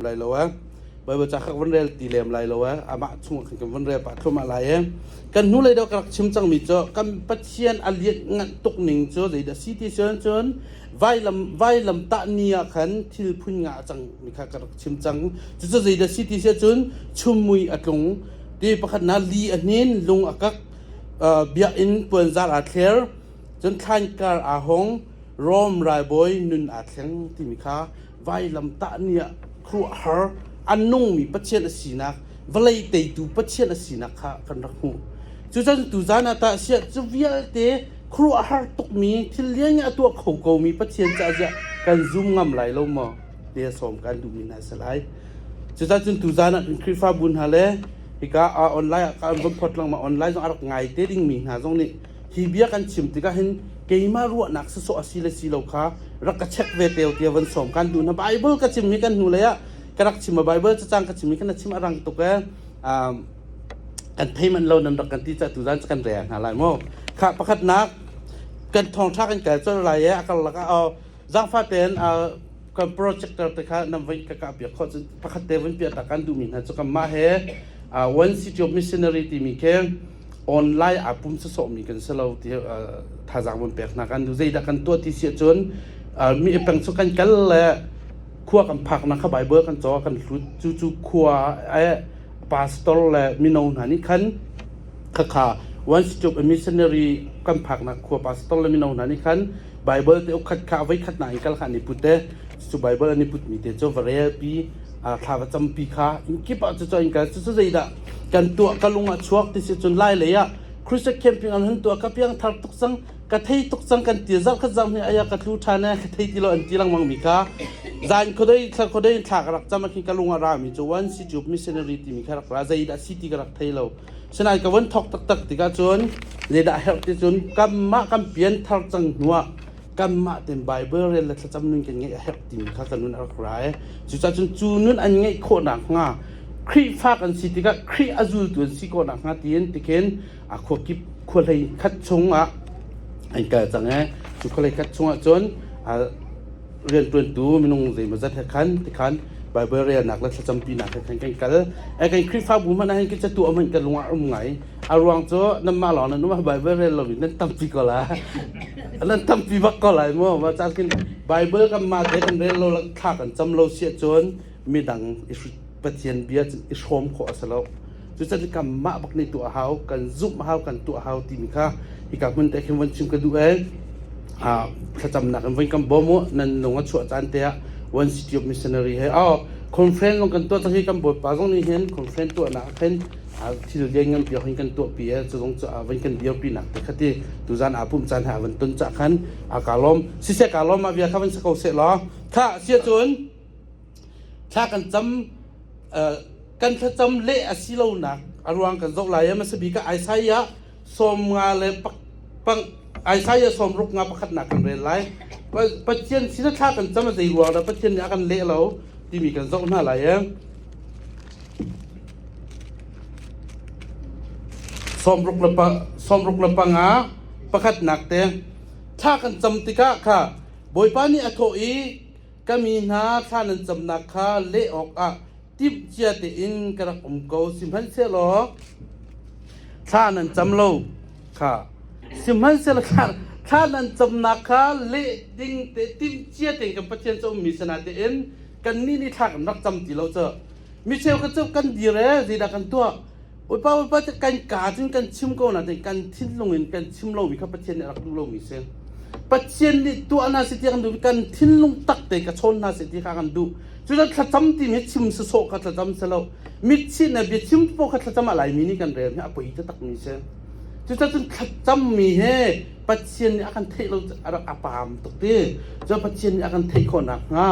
Lai lo eh. Baibal ca kha van rel ti lem lai lo eh. Amah chung ah khan kan van rel pah thluahmah lai eh. Kan hnulei deuh ka rak chim cangmi cu kan Pathian a lianh nganh tuk ning cu zeidah si ti si cun vailam vailam tah ni ah khan thil phun nga a cang mi kha ka rak chim cang. Cucu zeidah si ti si cun chummui a tlung ti pakhat na li a hnin lung a kak biakinn puanzar aa thler cun thlankar aa hong Rom ralbawi nun aa thleng timi kha vailamtah ni ah khuaruahhar a nungmi Pathian a sinak, vawlei teitu Pathian a sinak kha kan rak hmuh. Cucun tuzan ah tah siah cu vialte khuaruahhar tukmi thil lianngan a tuah kho komi Pathian caah ziah kan zum ngam lai lo maw? Ti sawm kan duhmi hna a si lai. Cucaah cun tuzan ah kan Khrihfabu hna le hika online ah kan von phawt lengmang online zong a rak ngai te dingmi hna zong nih hi bia kan chim tikah hin keimah ruahnak sawsawh a si le si lo kha rak ka check ve te tiah van sawm kan duh hna Bible ka chim hi kan hnu lei ah ka rak chim a Bible cacang ka chim hi kan chim a rang tuk e kan thei man lo nan rak kan ti ca tu zan kan rel hna lai mu kha pakhatnak kan thawngtha kan kal colh lai e a karlak ah Zaangfah tein kan projector te kha nan voi ka kah piak khawh cun pakhat te vun piah ta kan duhmi hna cu kanmah he One City of Missionary timi khi online aa pum sawsawhmi kan si lo ti thazaang vun pek hna kan duh. Zeidah kan tuah ti si ahcun mi peng cu kan kal le khua kan phaknak kha Bible kan caw kan hlut cu cu khua pastor le mino hna nih khan khakha One City of Missionary kan phaknak khua pastor le mino hna nih khan Bible te ukhat kha voi khat na in kal kha an i put te cu Bible an i put mi te cu va rel pi thla va cam pi kha in kip ah cu cu in kal cu cu zeidah kan tuah ka lung ah chuak ti si cun lai lei ah Christian camping an hun tuah ka piang thar tuk cang ka thei tuk cang kan ti zarh khat zarh hnih aya ka tlu than e ka thei ti lo an ti lengmang mi kha zan khodei thla khodei thla ka rak cam ah khin ka lung ah ra mi cu one city of missionary timi kha rak ra zeidah si ti ka rak thei lo Sinain ka von thawk taktak tikah cun zeidah a herh ti cun kanmah kan pianthar cang hnuah kanmah tein Bible rel le thlacam nun kan ngeih a herh timi kha ka nun a rak ra i cucaah cun cu nun an ngeih khawh nakhnga Khrihfa kan si tikah Khrih a zultu an si khawh nakhnga tiin tikhin a khuakip khuahlei khat chungah an kal cang i cu khuahlei khat chungah cun rianṭuantu minung zeimawzat he khan tikhan Bible relnak le thlacampinak he khan kan kal. Ai kan Khrihfabu hmanh ah hin ka tuah hmanh ka lung ah um ngai. A ruang cu nanmah lawng nan um ah Bible rel loin nan tampi ko lai. Nan tampi bak ko lai mu. Mah caan khin Bible kan mah te kan rel lo thla kan cam lo si ahcun midang i Pathian bia cun i hrawm khawh a si lo. Cucaah kanmah bak nih tuah hau, kan zumh hau, kan tuah hau timi kha hika hmun te khin von chim ka duh ee. Thlacamnak in von kan bawm u, nan lung a chuah caan te ah One City of Missionary he oh conference zong kan tuah cang hi kan bawipa zong nih hin conference tuahnak ah khin thil lian ngan pi hin kan tuah pi e cu zong cu van kan dirpi nak te kha ti tuzan aa pumh caan ha van ton ca khan a ka lawm siseh ka lawm ah bia kha van si ko seh law kha sia cun Thla kan cam kan thlacam leh a si lonak a ruang kan zoh lai. Hmasa bik ah Isaiah 50 le pang Isaiah 61 pakhatnak kan rel lai. Pathian sin thla kan cam a zei ruang dah Pathian nih a kan leh lo timi kan zoh hna lai. 65 pakhatnak te thla kan cam tikah kha Bawipa nih a thawh i Ka mi hna thla nan camnak kha leh awkah timhcia tein ka rak um ko. Sihmanhsehlaw thla nan cam lo kha sihmanhsehlaw thla, thla nan camnak kha leh ding te timhcia tein kan Pathian cu ummi sana tein kannih nih thla kan rak cam ti lo cu. Micheu kha cu kan dir e zeidah kan tuah Bawipa Bawipa cu kan kaa cun kan chim ko nain kan thinlung in kan chim lomi kha Pathian nih a rak duh lomi si. Pathian nih tuah hna seh ti a kan duh kan thinlung tak te ka chawn hna seh ti kha kan duh. Cucu thlacam timi hi chim sawsawh kha thlacam si lo. Mitchih le biachim paoh kha thlacam ah Laimi nih kan rel hi a poi taktakmi si. Cucacun thlacammi hi Pathian nih a kan theih lo a rak a paam tuk ti. Cun Pathian nih a kan theih khawh nakhnga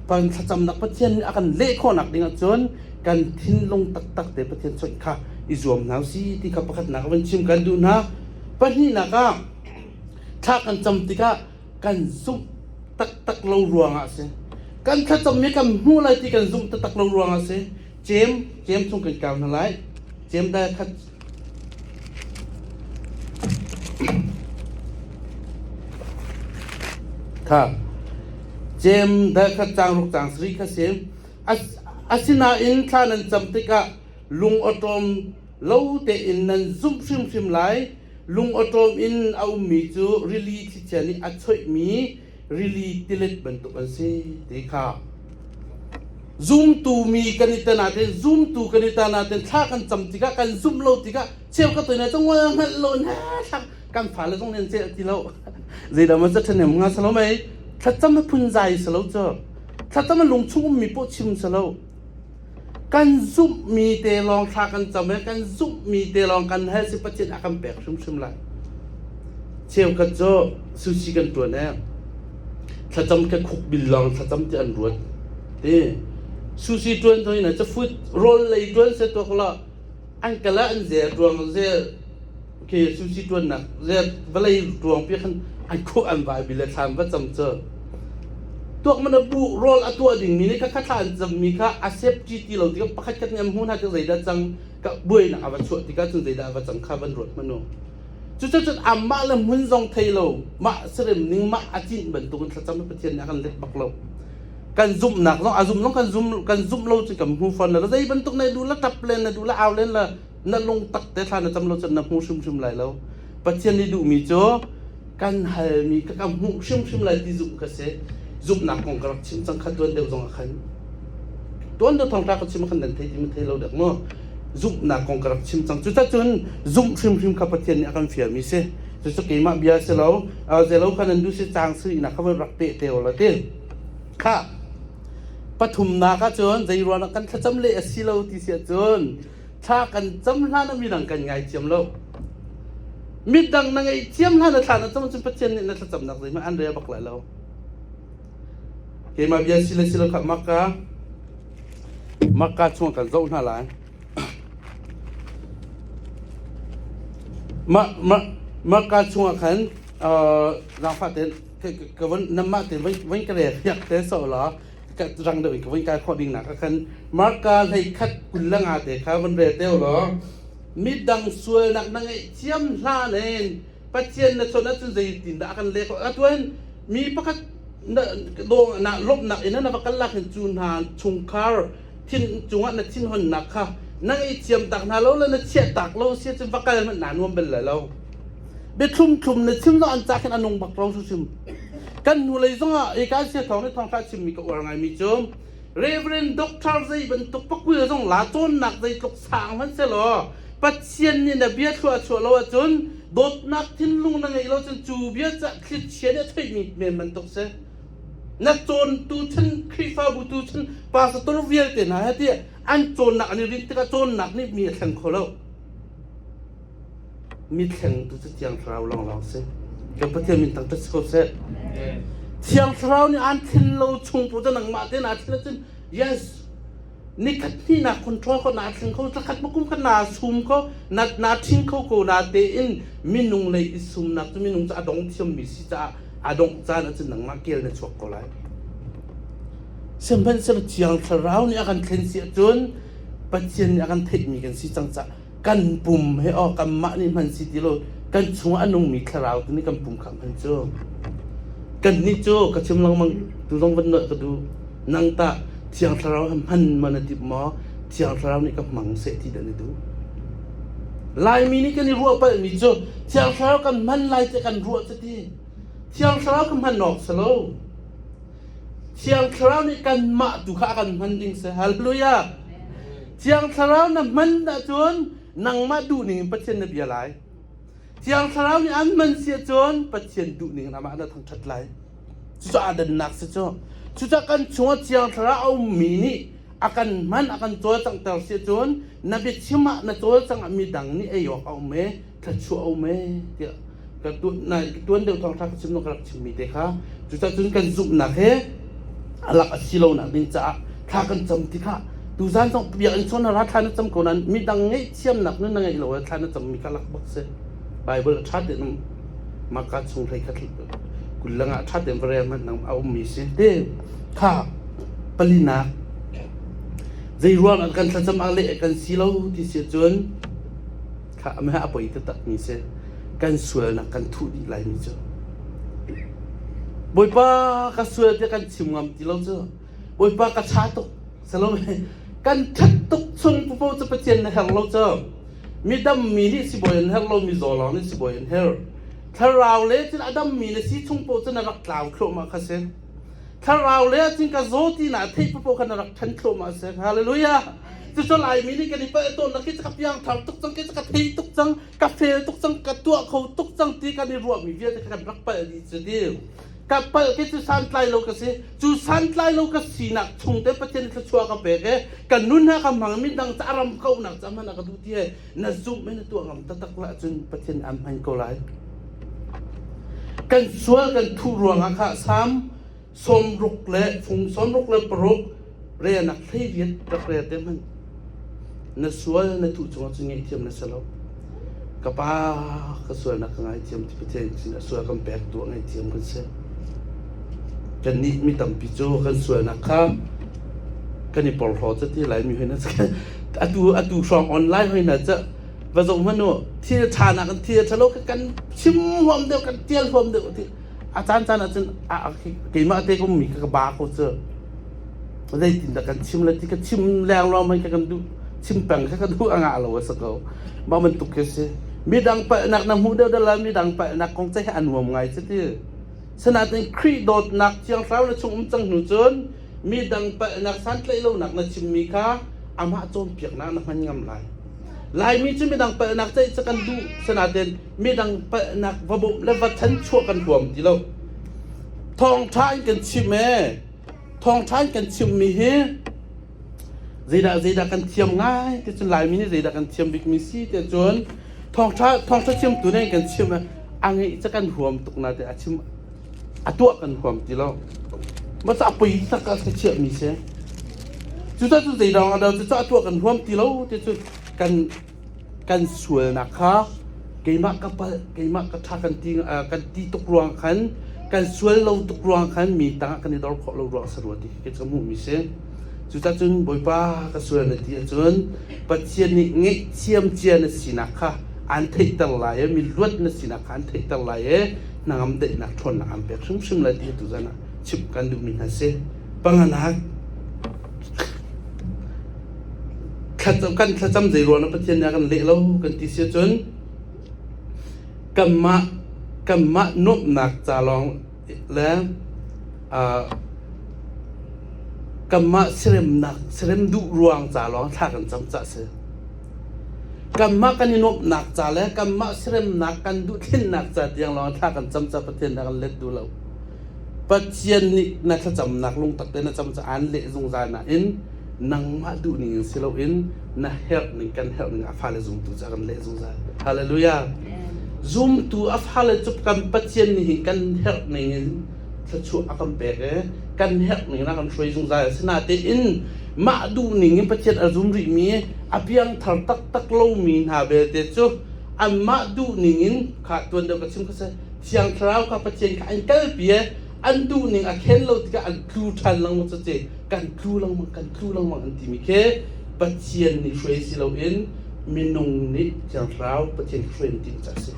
kan thlacamnak Pathian nih a kan leh khawh nak ding ahcun kan thinlung taktak te Pathian chawnh kha i zuam hna usih ti kha pakhatnak van chim kan duh hna. Pahnihnak ah thla kan cam tikah kan zumh taktak lo ruangah a si. Kan thlacam mi kan hmuh lai ti kan zumh taktak lo ruangah a si. Cem cem chung kan kau hna lai. Cem dai khat kha cem dai khat cang ruk cang sri kha sim. Asinain thla nan cam tikah lung awṭawm lo tein nan zumh hrimhrim lai. Lung awṭawm in a ummi cu rili thlichia nih a choihmi rili tilet bantuk an si ti kha. Zumtu mi kan i tan ahcun zumtu kan i tan ahcun thla kan cam tikah kan zumh lo tikah cheu ka toina cu ngol hngalh lo in thla kan fale zong nih an celh ti lo. Zeidah maw ca ṭhahnem hnga si lo mei? Thlacam a phunzai si lo cu. Thlacam a lungchung ummi poh chim si lo. Kan zumhmi te lawng thla kan cam i kan zumhmi te lawng kan hal si Pathian a kan pek hrimhrim lai. Cheukhat cu sushi kan ṭuan i thlacam ke khuk bil lawng thlacam ti an ruat. Ti sushi ṭuan zong in cu food rawl lei ṭuan se tuak la an kal ah an zel ṭuang zel khi sushi ṭuannak zel vawlei ṭuang pi khan an khuh an vai bil le thlam va cam cu tuak man a bu rawl a tuah dingmi nih kha kha thla an cammi kha a safety ti lo tikah pakhat khat nih an hmuh hna tik zeidah cang ka buainak a va chuah tikah cun zeidah a va cang kha van ruat hmanh u. Cucun amah le hmun zong thei lo, mah sarem ning mah a cinh bantukin thlacam hi Pathian nih a kan let bak lo. Kan zumhnak zong a zum zong kan zum kan zumh lo cun kan hmu fawn lo. Zei bantuk na duh la ṭap len na duh la au len la na lungtak te thla na cam lo cun na hmu hrimhrim lai lo. Pathian nih duhmi cu kan halmi ka ka hmuh hrimhrim lai ti zumh ka si. Zumhnak kong ka rak chim cang kha tuan deuh zong ah khan. Tuan deuh thawngṭha ka chim ah khan nan thei ti ma thei lo dek maw? Zumhnak kong ka rak chim cang. Cucacun zumh hrimhrim kha Pathian nih a kan fialmi si. Cucu keimah bia si lo, zelo kha nan duh si caang si ina kha van rak peh te la ti. Kha pathumnak ah cun zei ruangah kan thlacam le a si lo ti si ahcun thla kan cam hlan ah midang kan ngaithiam lo. Midang na ngaihthiam hlan ah thla na cam cun Pathian nih na thlacamnak zeihmanh an rel bak lai lo. Keimah bia si le si lo kha maka Makka chung kan zoh hna lai. Mah mah Makka chungah khan zaangfah tein ka von namah tein voi ka rel piak te so law ka rang deuh in ka voi kai khawh ding nak ah khan Marka hlei khat 25 te kha von rel te law midang sualnak na ngaihthiam hlan in Pathian na chawnh ahcun zeitindah a kan leh khawh? Atuan mi pakhat na na lawmhnak in na va kal lak hin cu hna chungkhar thin cungah na thinhonnak kha na ngaihthiam tak hna lo le na chiah tak lo si cun va kal hmanh naa nuam bal lai lo. Biathlum thlum na chim zong an ca khin a nung bak ro hrim. Kan hnulei zongah eka sia thawng nih thawngtha chimmi ka uar ngaimi cu Reverend Doctor zei bantuk pakuil zong la cawnnak zeitluk sang hmanh selaw Pathian nih na bia thlua a chuah lo ahcun dawtnak thinlung na ngeih lo cun cu bia ca thlichia nih a theihmi men bantuk si. Na cawntu chan Khrihfabu tu chan pastor vialte hna he ti an cawnnak an i rinh tikah cawnnak nih mi a thleng kho lo. Mi thlengtu cu Thiang Thlarau lawnglawng si. Kan Pathian min thangṭhat si ko seh. Thiang Thlarau nih aan thlen lo chung pu cu nangmah te naa thlen ahcun yes nikhat hnih naa control kho naa thleng kho thlakhat ma kum khat naa sum kho na naa ṭhing kho ko na tein minung lei i sumnak cu minung cu a dong thiammi si caah a dongh caan ahcun nangmah kel na chuak ko lai. Sihmanhsehlaw Thiang Thlarau nih a kan thlen si ahcun Pathian nih a kan theihmi kan si cang caah kan pum he aw kanmah nih hman si ti lo kan chungah a nungmi thlarau tu nih kan pum kha hman cu kannih cu ka chim lengmang tu zong van nolh ka duh nang tah thiang thlarau he hman ma na timh maw thiang thlarau nih ka hmang seh ti dah na duh Laimi nih kan i ruah palhmi cu thiang thlarau kan hman lai ti kan ruah cu ti thiang thlarau ka hman awk si lo thiang thlarau nih kanmah tu kha a kan hman ding si hallelujah Thiang Thlarau na hman ahcun nangmah duhning in Pathian na bia lai. Thiang Thlarau nih an hman si ahcun Pathian duhning in amah na thangṭhat lai. Cucu aa dannak si cu. Cucaah kan chungah Thiang Thlarau a ummi nih a kan hman, a kan cawlcanghter si ahcun na biachim ah na cawlcangh ah midang nih ei awk a um i thluachuah a um ee tiah ka tuan deuh thawngṭha ka chim ka rak chimmi te kha cucaah cun kan zumhnak he a lak a si lonak ding caah thla kan cam ti kha tuzan zong biakinn chawn ra thla na cam ko nain midang ngaihthiamnak nun na ngeih lo thla na cammi kha lak bak si Bible a ṭha tein maka chung hlei khat 20 ah ṭha tein va rel hmanh nang a ummi si te kha palinak zei ruangah kan thlacam ah leh kan si lo ti si cun Kha a poi taktakmi si. Kan sualnak kan thuh dih laimi cu. Bawipa ka sual tiah kan chim ngam ti lo cu. Bawipa ka ṭha tuk. Salome kan ṭhat tuk chung popo cu Pathian na herh lo cu. Midam mi nih sibawi an herh lo, mizaw lawng nih sibawi an herh. Thlarau le cun a dammi na si chung poh cu na rak tlau thluahmah kha si. Thlarau le cun ka zaw ti na theih popo kha na rak ṭhan thluahmah a si. Hallelujah. Cucu Laimi nih kan i palh tawn nak hi ka piang thar tuk cang, ka thei tuk cang, ka fel tuk cang, ka tuah kho tuk cang ti kan i ruahmi vialte kha kan rak palh dih cu ti. Ka palh khi cu santlai lo ka si. Cu santlai lo ka sinak chung te Pathian thluachuah ka pek i ka nun ha ka hmang mi dang ca ram kauhnak ca hmanh a ka duh ti he na zumh i na tuah ngam taktak la cun Pathian am hman ko lai. Kan sual kan thuh ruangah kha Salm 60 le fung 66 relnak 18 rak rel te hmanh. Na sual na thuh chungah cun ngaihthiam na si lo. Ka pa ka sualnak ka ngaithiam ti Pathian sin a sual kan pek tu a ngaihthiam kan si. Kannih mi tampi cu kan sualnak kha kan i porhlaw ca ti lai mi hoi na atu atu hrawng online hoi na ca va zoh hmanh u thil ṭha nak in thil ṭha lo kan chim huam deuh kan tial huam deuh ti a caan caan ah cun keimah te ka ummi ka ba ko cu zeitindah kan chim le ti ka chim leng lawng mei ka kan duh chim peng kha ka duh a ngah lo a si ko mah bantuk khi si midang palhnak na hmuh deuh deuh la midang palhnak kong cu hi a nuam ngai cu ti sinain Khrih dawtnak thiang thlarau na chung um cang hnu cun midang palhnak santlaih lonak na chimmi kha amah cawnpiaknak na hman ngam lai Laimi cu midang palhnak ceih cu kan duh sinain midang palhnak va bawmh le va chanchuah kan huam ti lo thawngṭha in kan chim ee Thawngṭha in kan chimmi hi zeidah zeidah kan thiam ngai ti cun Laimi nih zeidah kan thiam bikmi si ti cun thawngṭha thawngṭha chimtu nih kan chim a ngeih cu kan huam tuk na ti a chim a tuah kan huam ti lo. Mah cu a poi tak ah ka chiahmi si. Cucaah cu zeidang a do cu a tuah kan huam ti lo ti cu kan kan sualnak kha keimah ka palh keimah ka ṭha kan ti kan ti tuk ruang khan kan sual lo tuk ruang khan mi tangah kan i dor khawh lo ruang sa rua ti khi ka hmuhmi si cucaah cun Bawipa ka sual na ti ahcun Pathian nih ngaihthiam cia na sinak kha aan theihter lai i mi luat na sinak kha aan theihter lai i hnangam daihnak ṭhawnnak aan pek hrimhrim lai ti tuzan ah chimh kan duhmi hna si panganak Kan thlacam zei ruang Pathian nih a kan leh lo kan ti si ahcun kanmah kanmah nuamhnak ca lawng le kanmah siremnak sirem duh ruang ca lawng thla kan cam cah si. Kanmah kan i nuamhnak ca le kanmah siremnak kan duh thlennak ca tiang lawng thla kan cam cah Pathian nih a kan let duh lo. Pathian nih na thlacamnak lungtak te na cam caah aan leh zungzal nain nangmah duh ning in si loin na herh ning kan herh ning a fale zumtu cu a kan leh zungzal. Hallelujah. Zumtu a fale cu kan Pathian nih hin kan herh ning in thluachuah a kan pek i kan herh ning in a kan hruai zungzal. Asinain mah duh ning in Pathian a zum rihmi a piangthar taktak lomi hna belte cu anmah duh ning in kha tuan deuh ka chim kha si Thiang Thlarau kha Pathian kha an kalpi i an duh ning a khen lo tikah an tlu ṭhan lengmang cu ci kan tlu lengmang kan tlu lengmang an timi khi Pathian nih hruai si loin minung nih Thiang Thlarau Pathian hruai an timh caah a si.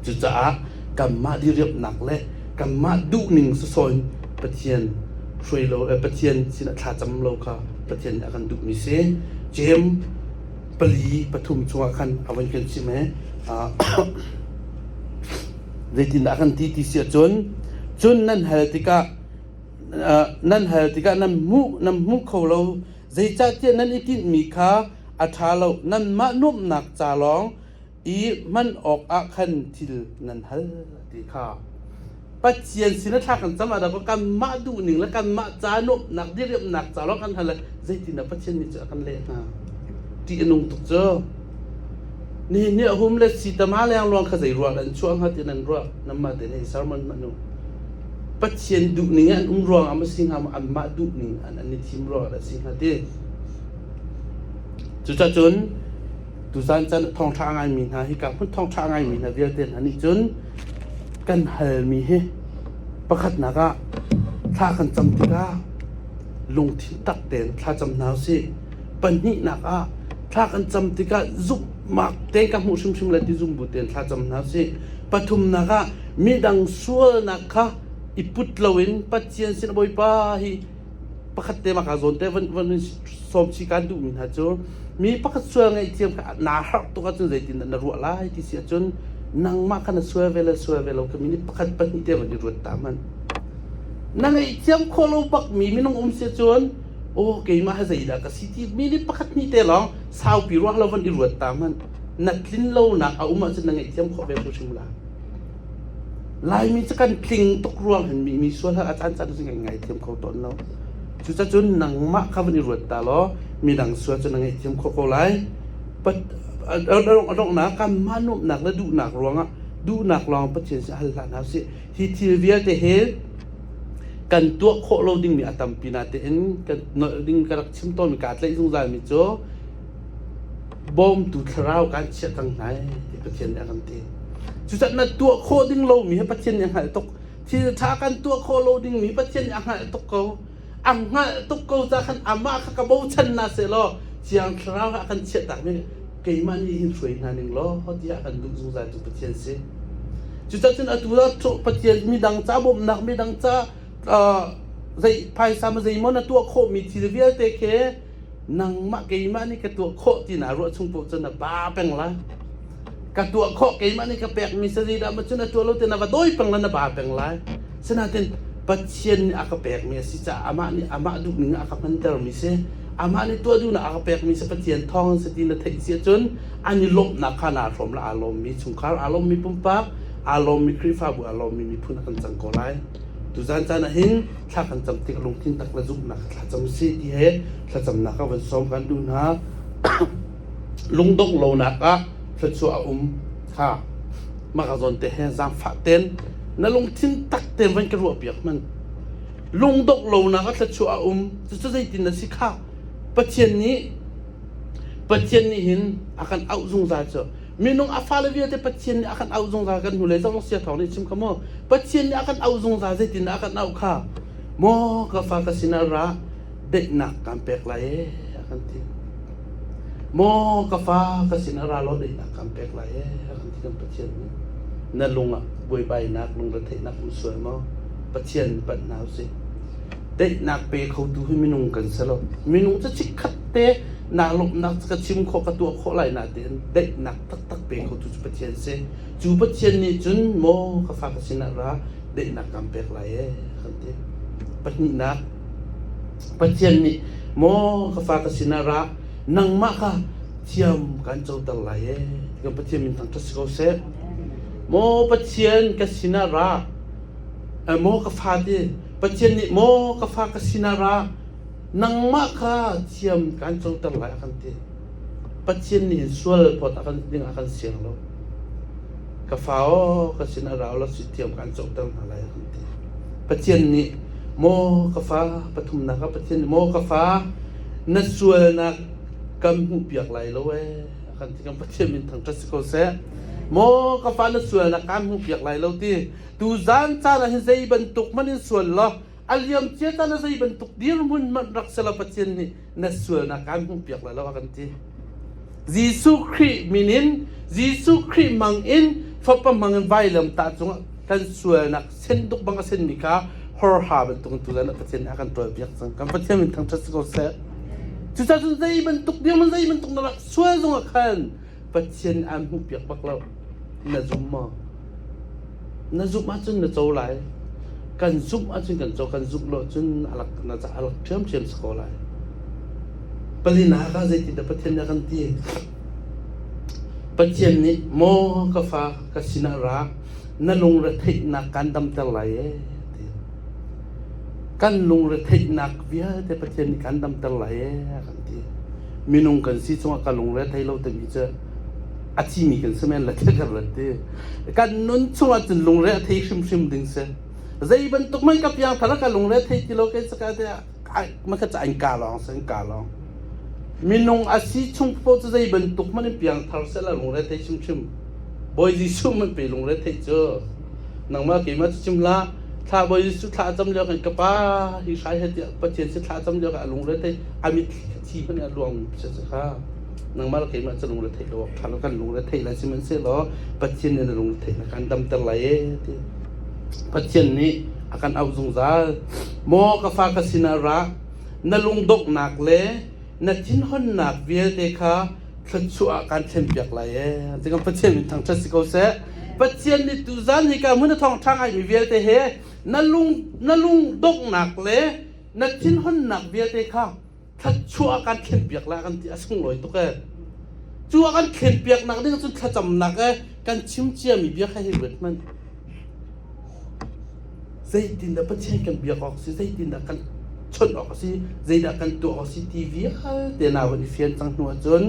Cucaah kanmah diriamhnak le kanmah duhning sawsawh in Pathian hruai lo Pathian sinah thlacam lo kha Pathian nih a kan duhmi si. Jeim 4 3 chungah khan a von kan chim i Zeitindah kan ti ti si ahcun cun nan hal tikah nan hal tikah nan hmuh nan hmu kho lo zeicahtiah nan i tinhmi kha a ṭha lo nanmah nuamhnak ca lawng i hman awkah khan thil nan hal ti kha Pathian sin a thla kan cam ah dah kanmah duhning le kanmah ca nuamhnak diriamhnak ca lawng kan hal le zeitindah Pathian nih cu a kan leh hnga ṭih a nung tuk cu nihin ni a hum le sitama lengluang kha zei ruah an chuah hnga ti nan ruah nanmah te hei sermon hmanh u Pathian duhning an um ruang ah ma si hnga maw anmah duhning an an i thim ruang ah si hnga ti cucacun tuzan can thawngṭha a ngaimi hna hika hmun thawngṭha a ngaimi hna vialte hna nih cun kan halmi hi pakhatnak ah thla kan cam tikah lungthin tak tein thla cam hna usih. Pahnihnak ah thla kan cam tikah zumhmak tein ka hmuh hrimhrim lai ti zum bu tein thla cam hna usih. Pathumnak ah midang sualnak kha i put loin Pathian sin Bawipa hi. Pakhat te maka zawn te van van sawm chi kan duhmi hna cu mi pakhat sual ngaihthiam kha naa harh tuk ahcun zeitin dah na ruah lai ti si ahcun nangmah kha na sual ve le sual ve lo kha minute pakhat pahnih te van i ruat ta hmanh. Na ngaihthiam khawh lo bakmi minung um si ahcun aw keimah hi zeidah ka si ti minute pakhat hnih te lawng saupi ruah lo van i ruat ta hmanh. Na tlin lonak a um ahcun na ngaihthiam khawh ve hrimhrim lai. Laimi cu kan tling tuk ruang hin mi sual a caan caan cu kan ngaithiam kho tawn lo. Cucacun nangmah kha van i ruat ta law midang sual cu na ngaihthiam khawh ko lai. A donghnak kanmah nuamhnak le duhnak ruangah duhnak lawng Pathian sin hal hlah hna usih. Hi thil vialte hi kan tuah khawh lo dingmi a tampi natein kan nolh ding ka rak chim tawnmi kaa tlaih zungzalmi cu bawmtu thlarau kan chiah cang hna ti Pathian nih a kan ti. Cucaah na tuah khawh ding lomi hi Pathian nih a hngalh tuk. Thil ṭha kan tuah khawh lo dingmi Pathian nih a hngalh tuk ko. A hngalh tuk ko ca khan amah kha ka bochan na sehlaw Thiang Thlarau a kan chiah takmi keimah nih hin hruai hna ning law tiah kan duh zungzal tu Pathian si. Cucaah cun atu ah Pathian midang ca bawmhnak midang ca zei phaisa ma zeimaw na tuah khawhmi thil vialte khi nangmah keimah nih ka tuah khawh ti naa ruah chung paoh cu na ba peng lai. Ka tuah khawh keimah nih ka pekmi si zeidah maw cu na tuah lo te na va dawi peng lai na ba peng lai. Sinain Pathian nih a ka pekmi a si caah amah nih amah duhning a ka hmantermi si. Amah nih tuah duhnak a ka pekmi si Pathian thawng si ti na theih si ahcun an i lawmhnak kha naa hrawm la aa lawmmi chungkhar aa lawmmi pumpak aa lawmmi Khrihfabu aa lawmmi miphun a kan cang ko lai. Tuzaan caan ah hin thla kan cam tik lungthin tak le zumhnak thlacam si ti he thlacamnak ah van sawm kan duh hna. Lungdongh lonak ah thluachuah a um kha mah ka zawn te he zaangfah ten na lungthin tak ten van ka ruah piak hman. Lungdongh lonak ah thluachuah a um cucu zeitin na si kha Pathian nih Pathian nih hin a kan auh zungzal cu Minung a fale vialte Pathian nih a kan auh zungzal kan hnulei zong sia thawng nih chim kha maw Pathian nih a kan auh zungzal zeitin dah a kan auh kha maw ka fa ka sinah ra daihnak kaan pek lai ee a kan ti maw ka fa ka sinah ra law daihnak kaan pek lai ee a kan ti kan Pathian nih na lung ah buaibainak lungretheihnak um sual maw Pathian panh hna usih daihnak pe khotu hi minung kan si lo minung cu chikkhat te naa lawmhnak ka chim khawh ka tuah khawh lai natein daihnak taktak pe khotu cu Pathian si cu Pathian nih cun maw ka fa ka sinah ra daihnak kan pek lai ee kan ti pahnihnak Pathian nih maw ka fa ka sinah ra nangmah kha thiam kan coter lai ee kan Pathian min thangṭhat si ko seh maw Pathian ka sinah ra maw ka fa ti Pathian nih maw ka fa ka sinah ra nangmah kha thiam kan coter lai a kan ti. Pathian nih hin sual phawt a kan ding a kan siang lo. Ka fa aw ka sinah ra law si thiam kan coter hna lai a kan ti. Pathian nih maw ka fa pathumnak ah Pathian nih maw ka fa na sualnak kan hmuhpiak lai lo ee a kan ti kan Pathian min thangṭhat si ko seh. Maw ka fa na sualnak kaan hmuhpiak lai lo ti tuzaan caan ah hin zei bantuk hmanh in sual law a liam cia caan ah zei bantuk dirhmun hmanh rak si lo Pathian nih na sualnak kaan hmuhpiak lai lo a kan ti. Jesuh Khrih min in Jesuh Khrih mang in fapa mang in vailam tah cungah kan sualnak senduk bang a senmi kha horha bantuk in tuzan ah Pathian nih a kan ṭawlpiak cang. Kan Pathian min thangṭhat si ko seh. Cucaah cun zei bantuk dirhmun zei bantuk na rak sual zongah khan Pathian aan hmuhpiak bak lo. Na zum maw? Na zumh ahcun na co lai. Kan zumh ahcun kan co, kan zumh lo ahcun a lak na a lak ṭhiamṭhiam si ko lai. Palinak ah zeitindah Pathian nih a kan ti? Pathian nih maw ka fa ka sinah ra na lungretheihnak kan damter lai ee ti. Kan lungretheihnak vialte Pathian nih kan damter lai ee a kan ti. Minung kan si chungah ka lungre thei lo timi cu a thimi kan si men la tiah kan rat ti. Kan nun chungah cun lungre a thei hrimhrim ding si. Zei bantuk man ka piang thar ka lungre thei ti lo ke saka te ma ka ca in ka lawng se in ka lawng. Minung a si chung po cu zei bantuk man in piang thar se la lungre thei hrimhrim. Bawi Jesuh man pe lungre thei cu. Nangmah keimah cu chim hlah. Thla Bawi Jesuh thla a cam lio kan ka pa hi hrai he tiah Pathian si thla a cam lio ka lungre thei a mit thi hmanh a luang si kha. Nangmah le keimah cu lungre theih lo awk ṭha lo kan lungre theih lai sihmanhsehlaw Pathian nih na lungre theih na kan damter lai ee ti. Pathian nih a kan auh zungzal. Maw ka fa ka sinah ra. Na lungdonghnak le na thinhunnak vialte kha thluachuah ah kan thlenpiak lai ee. Ti kan Pathian min thangṭhat si ko seh. Pathian nih tuzan hi ka hmun a thawngṭha ngaimi vialte he na lung na lungdonghnak le na thinhunnak vialte kha thluachuah ah kan thlenpiak lai kan ti a sunglawi tuk ee. Cu a kan thlenpiaknak ding cun thlacamnak ee kan chim ciami bia kha hi ruat hmanh. Zeitindah Pathian kan biak awk a si, zeitindah kan chawnh awk a si, zeidah kan tuah awk a si ti vialte naa van i fian cang hnu ahcun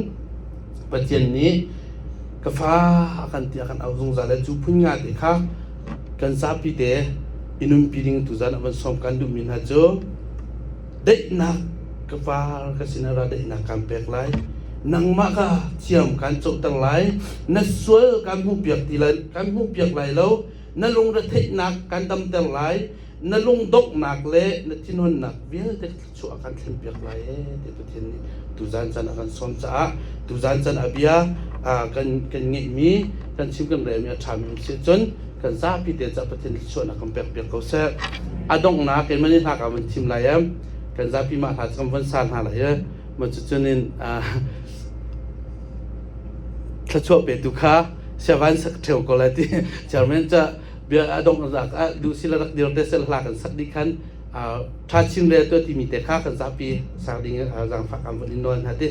Pathian nih ka fa a kan ti a kan auh zungzal le cu phun nga te kha kan zapi te i nunpi ding tuzan ah van sawm kan duhmi hna cu daihnak ka fa ka sinah ra daihnak kan pek lai nangmah ka thiam kan cohter lai na sual kan hmuhpiak ti lai kan hmuhpiak lai lo na lungretheihnak kan damter lai na lungdonghnak le na thinhunnak vialte thluachuah kan thlenpiak lai ee ti Pathian nih tuzan caan a kan sawm caah tuzan caan a bia kan kan ngeihmi kan chim kan relmi a ṭhami um si cun kan zapi te caah Pathian thluachuahnak kan pekpiak ko seh a donghnak keimah nih hla ka van thim lai em kan zapi mah hla cu kan van sa hna lai e ma cucun in thluachuah petu kha siavan sak ṭheo ko lai ti chairman ca bia a dongh zak ah duh sila rak dir te sel hla kan sak dih khan ṭha chin rel to timi te kha kan zapi sak ding zaangfah kan von in nawl hna ti.